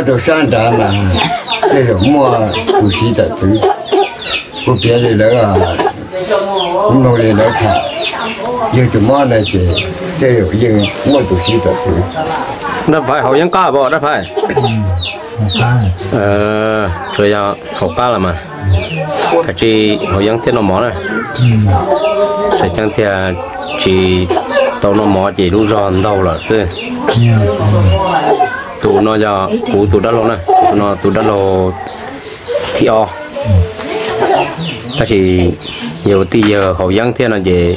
Rau sab nrad mas tej zaum muaj tus siv tawm txwv, kuv piav li lawv, mloog li lawv tham, yog tus mob na ces tej zaum yeej muaj tus siv tawm txwv. Dab Phais haus yeeb qab pom Dab Phais? Tsuas yog haus qab los mas, kav tsij haus yeeb thiab noj mov na. Tseem ceeb tiag, tsis tau noj mov ces lub zog ntaug lawm xwb. Tus no yog kuv tus dab laug na, tus no tus dab laug thib ob. Tab sis yog ua tij yawg haus yeeb thiab no ces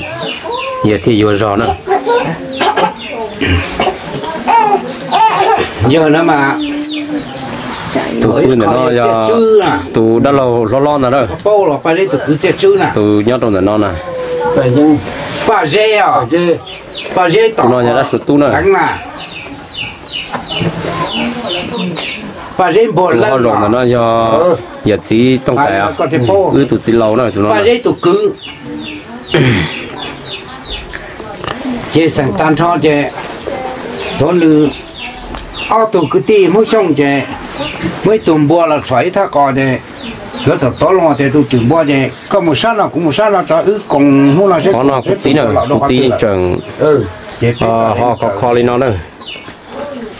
yawg thiaj yuag zog na. Yog no mas tus pw ntawm no yog tus dab laug hlob hlob ntag na. Tus nyob rau ntawm no na. Paj Zeb, Paj Zeb, tus no yog dab Suav tub na. Paj Zeb npog, tus ho zaum ntawm no yog yawm txiv Tooj Kais, wb tus txiv laus na tus no. Paj Zeb tus kwv. Ces xeem tag nrho ces thaum nws ob tug kwv tij Hmoob Xyooj ces muaj ib tug npua los txhom ib thaj qos ces lawv txawm tov los tias tus twm npua ces koj mus sab no kuv mus sab no tso wb koom hnub no seb. Qhov no kuv txiv na, kuv txiv tseem ho kho kho li no na.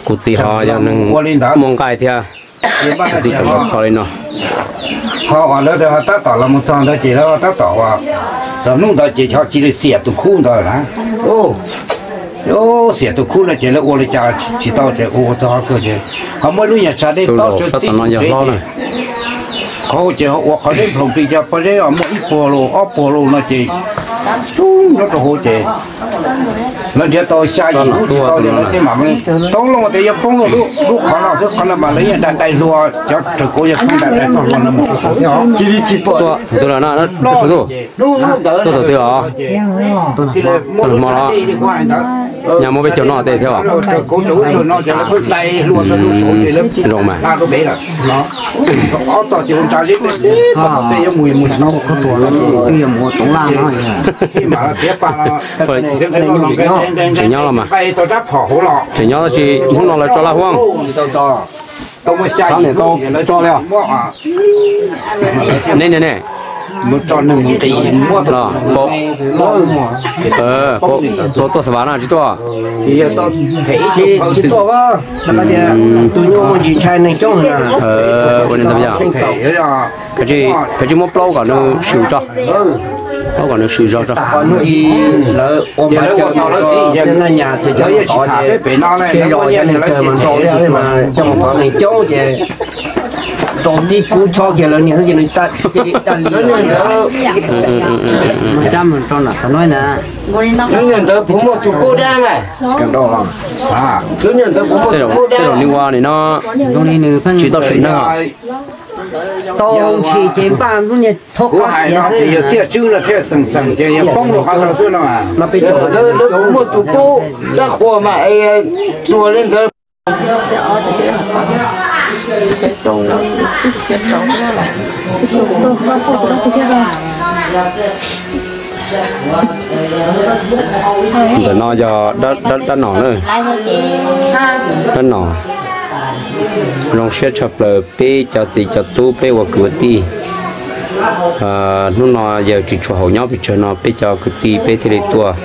Kuv txiv ho yog neeg muaj nqaij thiab. Kuv txiv tseem kho kho li no. Ho uas lawv tab tom los mus txog ntawd ces lawv tab tom uas txog hnub ntawd ces ho cia li xiam tus khub ntawd na. Xiam tus khub no ces lawv ua li cas tsis tau ces ua ua txog qhov kawg ces ho muaj lub nyuag tshav dej tob tsawv txij tus tsev ces qhov ces ho ua qhov dej nploos plig cov pob zeb muaj ib puag lus ob puag lus no ces nyob rau hauv ces lawv nrhiav tau xya yim lub tsis tau ces lawv thiaj mam toob loo tias yuav poob lub qhov no xwb, qhov no mas lawv yeej dai dai hlua, cov raws kuv yog poob dai dai txog hlua no mus rau saum thiab os. Tus no tuaj thaum twg os? Tuaj hmo los? Nyaj muab peb caug noj tej thiab os. Zoo mas. Tseem nyob los mas. Tseem nyob tab sis hnub no lawv tso laj huab. Tau niam tau tso li os. Ne ne ne. Los, pau tuaj xav vam no tsis tuaj. Tus nyuj mus ntsis ntshai neeg coob heev na. Ua li ntawd yog. Kav tsij muab plaub kom nws swm tso. Plaub kom nws swm zog tso. Lawv ua mas cov nyaj ces cov tod ces txhij zos cov neeg tsawg mas nrau thiab mas coj mus thov neeg coob ces rau tib kub chob kiag lawv niam xwb ces nws cia li tag li. Cov nyaj ntawd puas muaj tus pub dab na? Tej zaum nws ua nim no tsis tau swm neeg os. Tau ntshis ces npaj lub niag thoob qab kiag xwb. Yog txiaj tswb no thiaj xeem xeem ces yog poob rau qhov ntawd xwb no. Lawv puas muaj tus pub dab qhuas mas tuag li ntawd. Ntawm no yog dab nom na. Dab nom zoo siab tshaj plaws peb cov txiv cov tub peb ua kwv ua tij. Hnub no yawg tsis tshua haum nyob pes tsawg no peb cov kwv tij peb thiaj li tuaj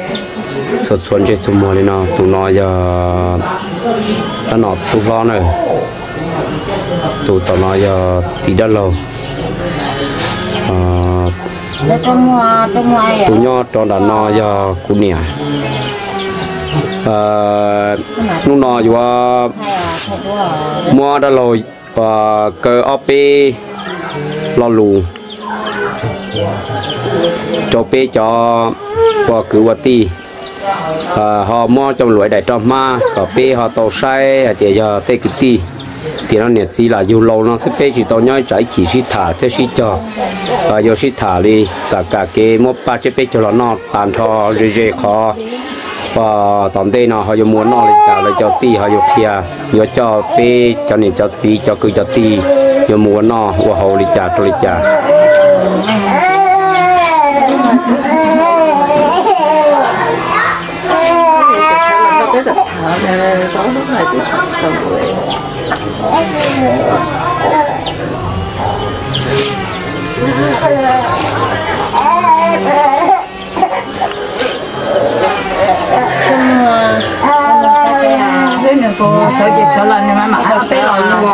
txhua txhua ntsej txhua muag li no. Tus no yog dab nom tub hlob na. Tus tom no yog txiv dab laug. Tus nyob rau nram no yog kuv niam. Hnub no yuav muab dab laug kaw ob peb lo lus rau peb cov ua kwv ua tij, ho muab coj mus luam daim roj hmab kom peb ho tau saib hais tias yog tej kwv tij tias no niam txiv lam yug laus no xwb peb tsis tau nyob ib tsam ib chim sib tham thiab sib cog. Yuav sib tham li txam kam kev muab paj tsiab peb caug los noj tag nrho ze ze qhov tom ntej no ho yuav mus ua noj li cas lawv cov tij ho yuav qhia, yuav coj peb cov niam cov txiv cov kwv cov tij yuav mus ua noj ua haus li cas rau li cas. Peb nws kuv sawv ces sawv los nws mam mam hais peb los lus.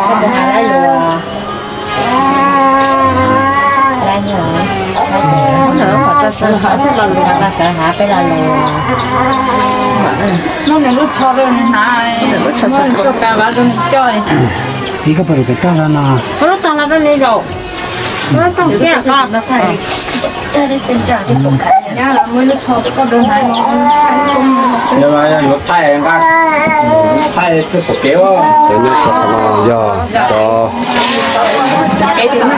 Muab nws lub tsho rau nws hnav, muab nws txoj kav vav rau nws coj li. Txiv, koj puas zaum pem toj no? Muab lub tog los rau nws zaum. Muab lub tog siab ko. Muab lub tsho rau koj rau hnav. Yog yuav thaij nqa, thaij twb pom kev. Cov nyob rau qhov no yog cov,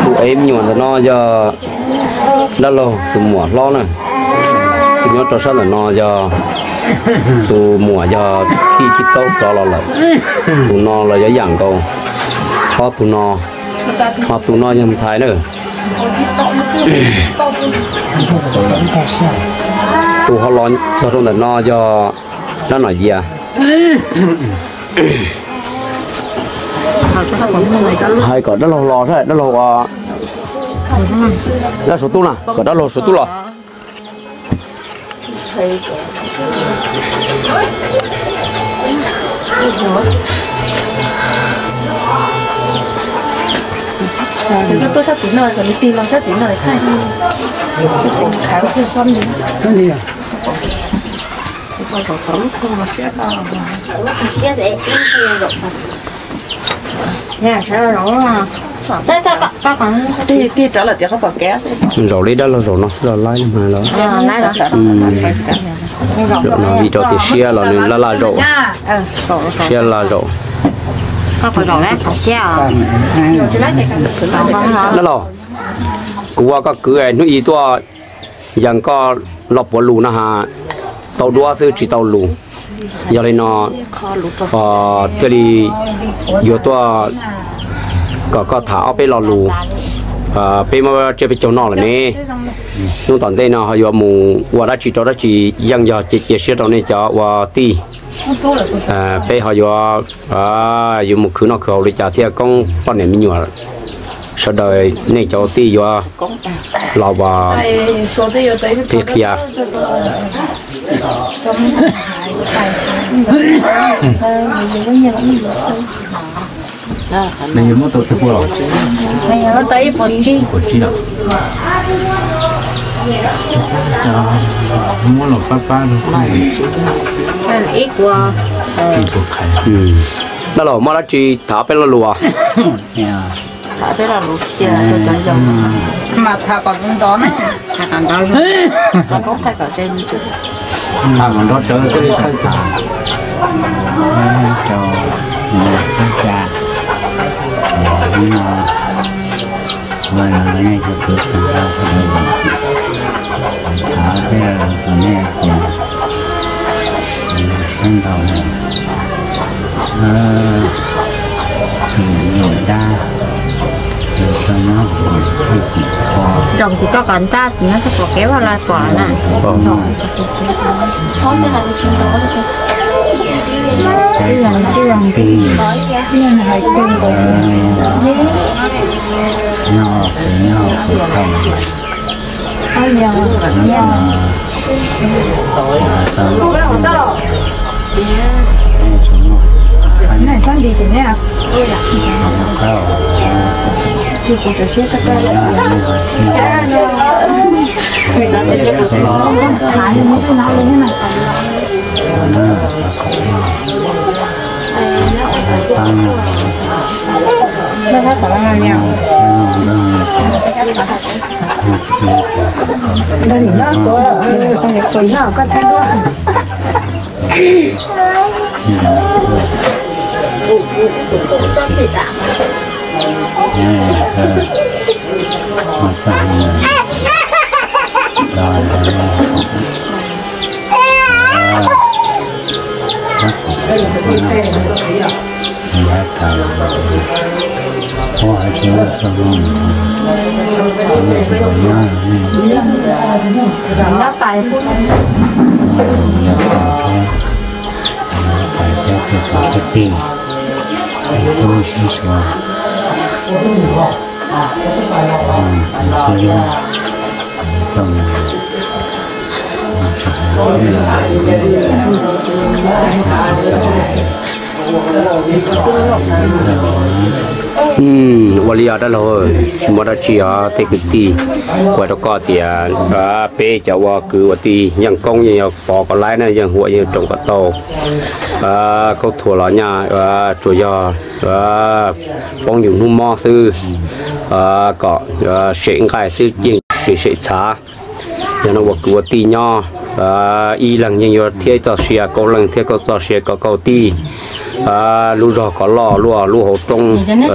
tus ev me nyuam ntawm no yog dab laug tus muam hlob na. Tus nyob rau sab ntawm no yog tus muam, yog thij thib plaub rov los lawm. Tus no los yuav yam nkaus, ho tus no, ho tus no yog ntxhais na. Tus ho los txog rau ntawm no yog dab nom Yias. Hais kom dab laug los, dab laug, dab Suav Tub na, kom dab laug Suav Tub los. Tuaj sab tim no, kom nws tig los sab tim no thaij. Tig rov lawm tias qhov pom kev. Zaum li dab laug zaum no xwb los laib li mas los. Zaum no vim rau tias siab los nws laj laj zaum. Siab laj zaum. Dab laug, kuv ua koj kwv hnub ib tuaj yees koj los puav lus no ha, tau duab xwb tsis tau lus. Yog li no thiaj li yuav tuaj kom koj tham ob peb lo lus. Peb muab tsiab peb caug noj lawm ne. Hnub tom ntej no ho yuav mus ua dab tsi rau dab tsi yeej yog cia cia siab rau nej cov ua tij. Peb ho yuav, yuav mus khwv noj khwv haus li cas thiaj koob poj niam me nyuam, sawv daws nej cov ua tij yuav los ua qhia qhia. Nws yuav muab tau twg puas los? Muab tau ib puas tsib. Puas tsib los? Muab los pab pab rau. Ib puas. Dab laug muaj dab tsi tham peb lo lus? Tham peb lo lus cia, mas tham kom ntov na. Tham kom ntov, tham kom nrov rawv thiaj li txawj tham. Rau txhab xya, hnub no ua los nej cov kwv tij sawv daws tham peb lo lus rau nej tias sab ntaus niam dab, zaum tim koj kom ntab tim no koj pom kev vaj los pom na. Nyob, nyob, nyob. Ua li os dab laug, tsis muaj dab tsi os tej kwv tij. Kuv hais rau koj tias peb cov ua kwv ua tij yeej koob yeej yog pov kom laib na, yeej huam yeej roos kom tau. Khaub thuas los nyaj tsuas yog poob yus hnub mob xwb, kom sem nqaij xwb yeej sem sem txhav. Yog no ua kwv ua tij nyob, ib leeg yeej yuav thiab ib txoj sia, kaum leej thiab kaum txoj sia kom kaum tij. Lub zog kom loj luaj, lub hauv roob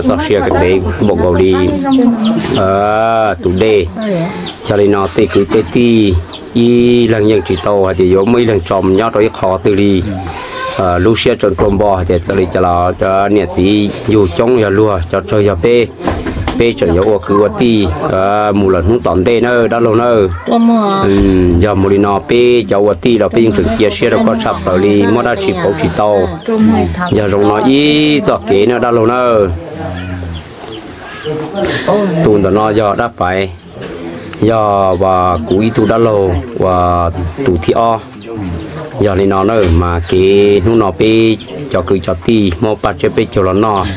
txoj sia kom ntev npaum nkaus li tus dej. Yog li no tej kwv tej tij ib leeg yeej tsis tau hais tias yuav muaj ib leeg tso mus nyob rau ib qho twg li. Lub siab tseem tshua npo hais tias txawm li cas los niam txiv yug coob yog luag, cov tsawg yog peb. Peb tseem yuav ua kwv ua tij mus lawm hnub tom ntej na dab laug na. Yog mus li no peb cov ua tij los peb yeej tseem cia siab rau koj tshaj plaws li, muaj dab tsi pauv tsis tau. Yog zoo no ib txoj kev na dab laug na. Tus ntawm no yog dab Faiv, yog uas kuv ib tug dab laug uas tus thib ob. Yog li no na mas kev hnub no peb cov kwv cov tij muab paj tsiab peb caug los noj,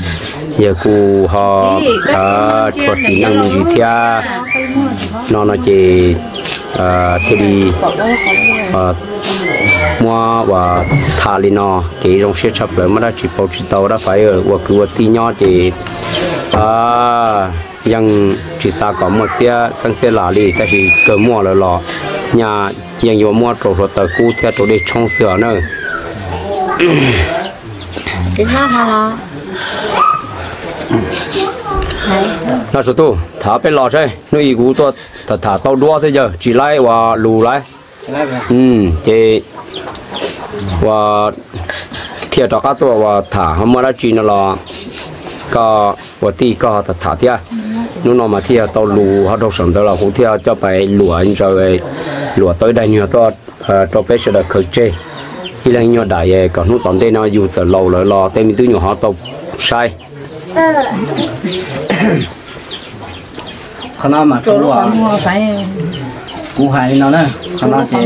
yawg kuj ho tshua xis neej me ntsis thiab. No no ces thiaj li muab uas tham li no, kev zoo siab tshaj plaws, muaj dab tsi pauv tsis tau dab Faiv. Ua kwv ua tij nyob ces yeej tsis xav kom muaj txiab xeeb txiab lam li, tab sis kawg muaj lawm los nyaj yeej yuav muab rau hluav taws kub thiab rau dej tshoob xwb os na. Los Suav Tuj, tham peb los saib, hnub ib kuv tuaj tham tham tau duab xwb yawg, tsis laib ua lus lawm. Ces ua thiaj rov qab tuaj ua tham ho muaj dab tsi no los koj ua tij koj ho tham tham thiab. Hnub no mas thiaj tau lus ho rau saum ntawd los kuv thiaj coj pais luam ntsaws, luam tau ib daim nyuag tuaj rau peb sawv daws khaws tseg. Ib leeg nyuag daim kom hnub tom ntej no yus txawm laus lawm los tej me tub nyuam ho tau saib. Qhov no mas kuv, kuv hais li no na, qhov no ces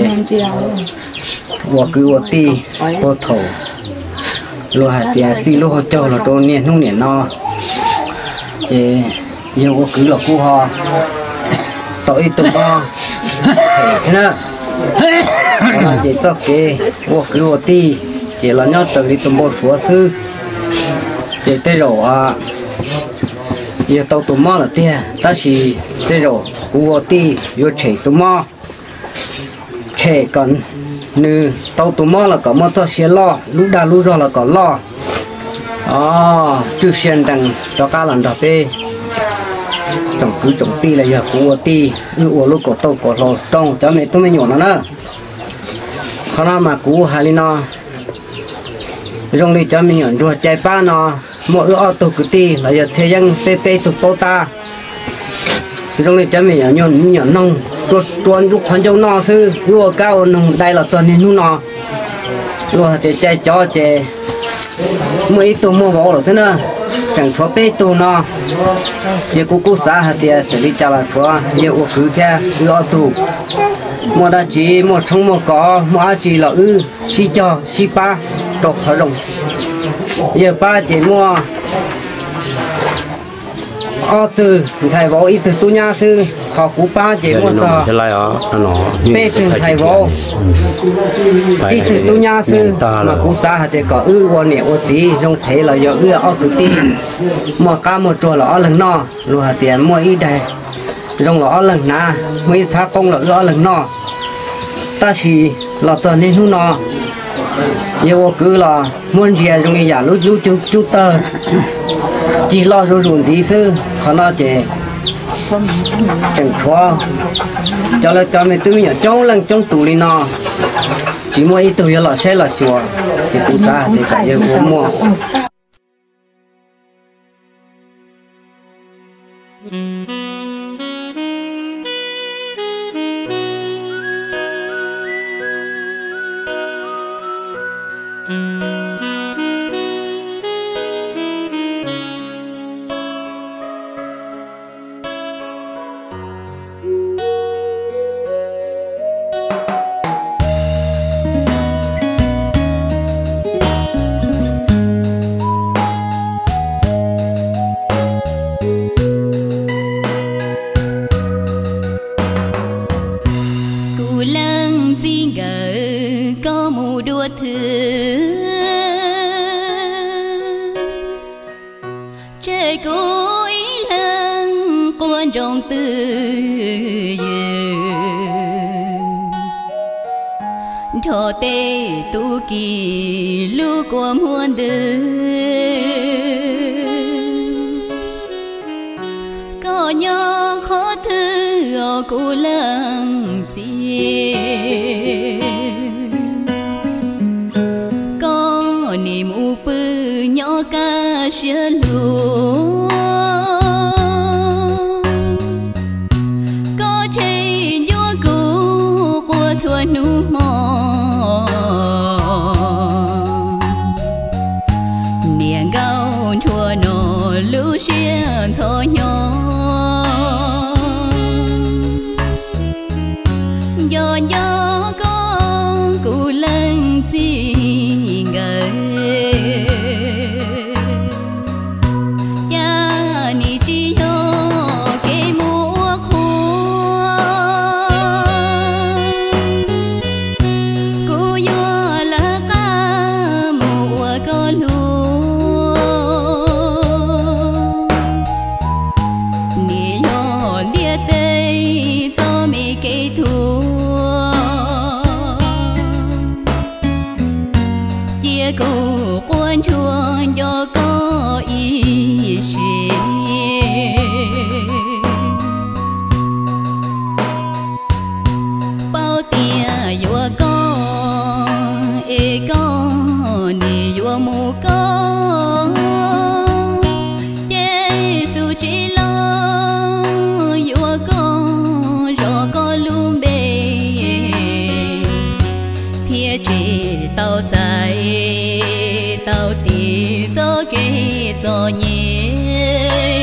ua kwv ua tij puag thaum luag hais tias txij lub hauv caug los rau niaj hnub niam no, ces yawg ua kwv los kuj ho tau ib tug mob thiab na. Qhov no ces txoj kev ua kwv ua tij ces los nyob raws li tus npau suav xwb. Ces tej zaum yog tau tus mob lawm tiag, tab sis tej zaum kuv ua tij yuav tshem tus mob, tshem kom nws tau tus mob los kom muaj txoj sia loj, lub dag lub zog los kom loj, tswj sia nrees rov qab los nrog peb tsoom kwv tsoom tij los yog kuv ua tij wb ua lub kaum tauj kaum hlau rau cov me tub me nyuam no na. Qhov no mas kuv hais li no, zoo li cov me nyuam ntsuag cai pab no, muaj wb ob tug kwv tij los yog txhia yeeb peb peb tug paub tab. Zoo li cov me nyuam noog rua rua lub qhov ncauj noj xwb, wb ua kab ua noog dai los txog niaj hnub no. Luag hais tias cai cov ces muaj ib tug muaj vauv lawm xwb na, tseem tshuav peb tug no. Ces kuv kuj xav hais tias txawm li cas los tshuav yawg ua kwv thiab wb ob tug. Muaj dab tsi muaj tshoob muaj kos muaj dab tsi los wb sib cog sib pab rau qhov zoo. Yawg pab ces muaj ob txwg ntxhais vauv ib txwg tub nyab xwb, ho kuv pab ces muaj txog peb txwg ntxhais vauv ib txwg tub nyab xwb. Mas kuv xav hais tias kom wb ua niam ua txiv zoo phem los yog wb ob kwv tij muaj qab muaj tsuag los ob leeg noj, luag hais tias muaj ib daig zoo los ob leeg hnav, muaj ib txhab qoob los wb ob leeg noj. Tab sis los txog niaj hnub no, yawg ua kwv los muab ntsia zoo li yam lub lub cub tawg cig loj zuj zus ntxiv xwb. Qhov no ces tseem tshuav cov lawv cov me tub me nyuam coob leej coob tus li no, tsis muaj ib tug yuav los saib los xyuas. Ces kuv xav hais tias kom yawg ua muaj Tseg kuv ib leeg quaj ntsoog twj ywm, nrog tej tub ki lub kua muag ntws. Koj nyob qhov twg os kuv leej txiv? Koj nim mus pw nyob kaj siab lug, koj tseg ncuab kuv quaj txhua hnub hmo. Niam nkauj ntshuav no lub siab ntxhov hnyo, nco nco koj kuv leej txiv nkawd, cas nim tsis yog kev mus ua qhua. Kuv yuav lawv qab mus ua koj luag, nim yog ntiaj teb txoj me kev tuag. Cia kuv quaj ntsuag nco koj ib sim, paub tias yuav koj es koj nim yuav mus koj. Ces xub tsis los yuav koj zov koj lub npe, thiaj tsis tau txais tau tis txoj kev txom nyem.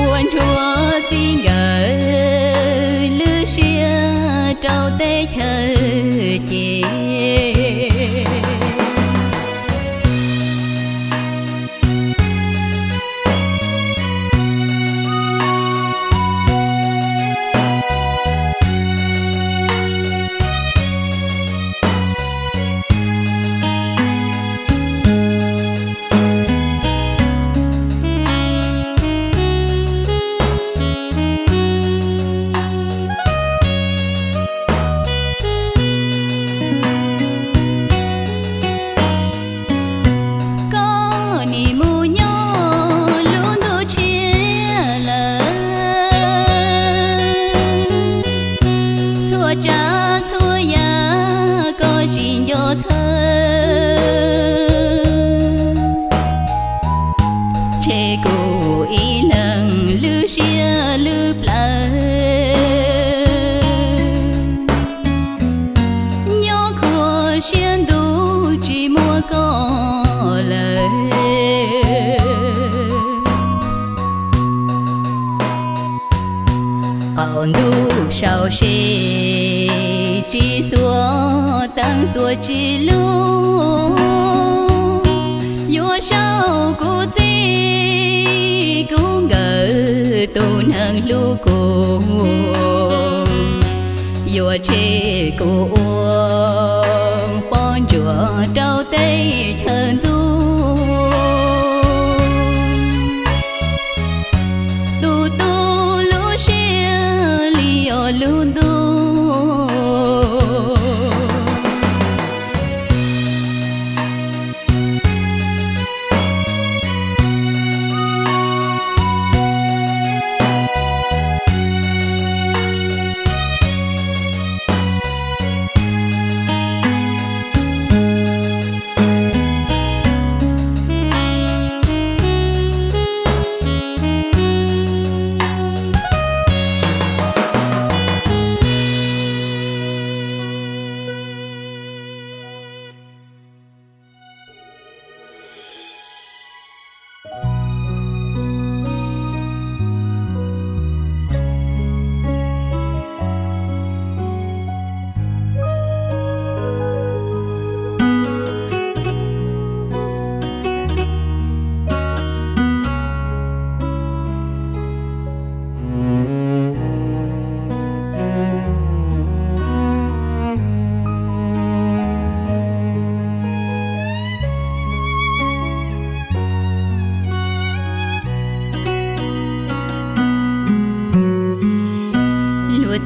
Ua ntsuag txij nkawm lub siab rau teb chaws ces koj nim mus nyob lub ntuj tshiab lawm. Txhua tsav txhua yam koj tsis nco txhawj, tseg kuv ib leeg lub siab lub plawv, nyob khuv siab ntuj tsis muaj koj lawm. Qaum ntuj sau se tsis xuas teeb xuas tsis lug, yuav sau kuv txij kuv nkawm tus neeg hlub kuv, yuav tseg kuv ua poj ntsuam rau teb chaws ntxub. Tus tu lub siab li os lub ntuj.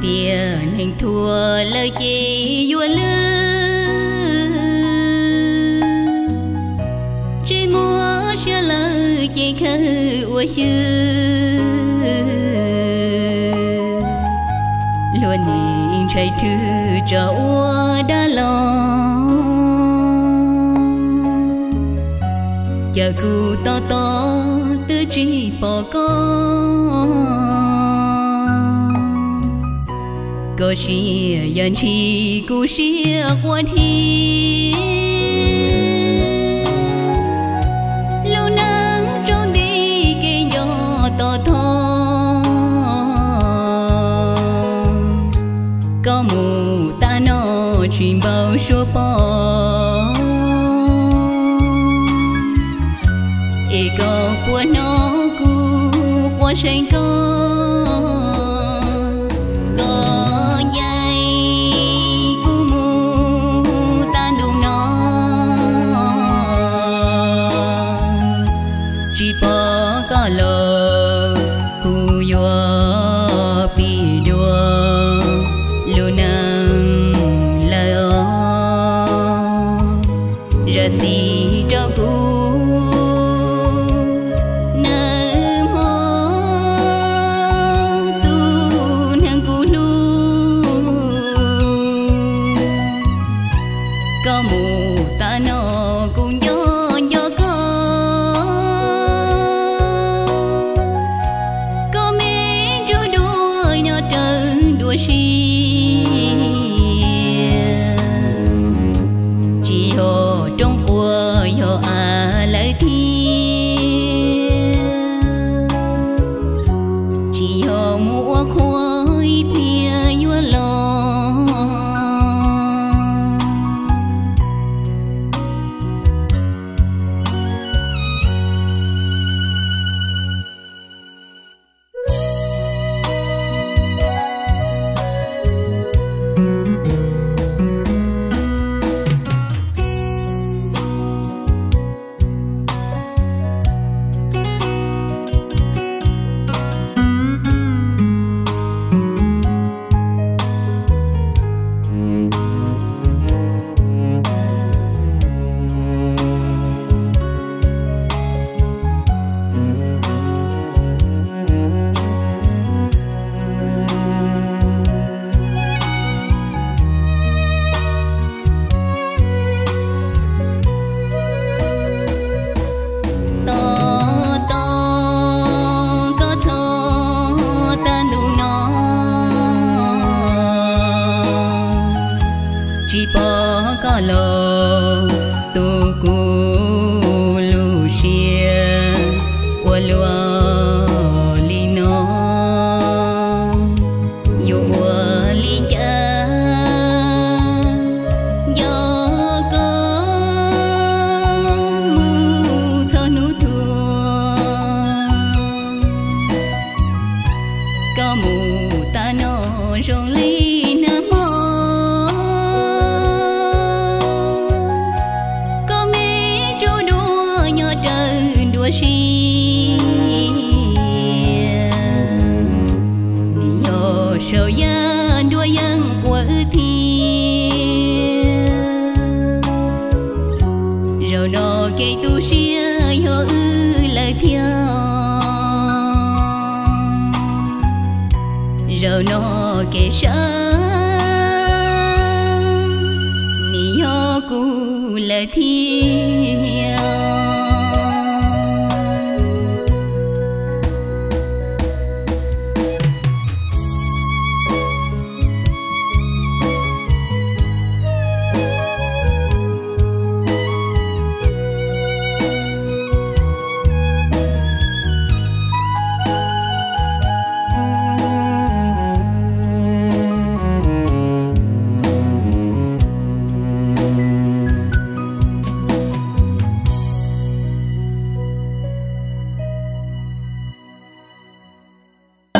Tias neeg thuam lawm ces yuav lwj, tsis muaj siab lawm ces khawb ua xyw. Luag nim ntshai rhwj tso ua dab los, cas kuv tos tos twb tsis pom koj. Koj siab yam ntshis kuv siab quaj dhi, lub neej tsaus nti kev nco tos thov. Koj mus tas no tsis npaum suab pom, es koj puas hnov kuv quaj seev koj. Koj ncaim kuv mus tas ntu no, tsis pom koj los kuv yuav pib dua lub neej lawm os. Zam txim rau kuv nawb mog, tus neeg kuv hlub. Koj mus tas no kuv nco nco koj. Koj me ntsuj duav nyob raws dua si, tsis yog rooj quas yog av lawm thiab, tsis yog mus ua qhua ib pliag yuav los. Tos tos koj txog tag ntu no, tsis pom koj los tu kuv lub siab ua luaj li no. Yuav ua li cas nco koj mus txog hnub tuag. Koj mus tas no zoo li nag hmo, koj me ntsuj duav nyob raws dua si. Nws yog saum yaj nruab yeeb quas wb thiab, zaum no kev tu siab yog wb lawm thiab. Zaum no kev sawv nim yog kuv lawm thiab.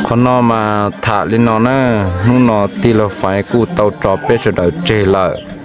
Qhov no mas tham li no na, hnub no tij laug Faiv kuj tau tso peb sawv daws tseg lawm.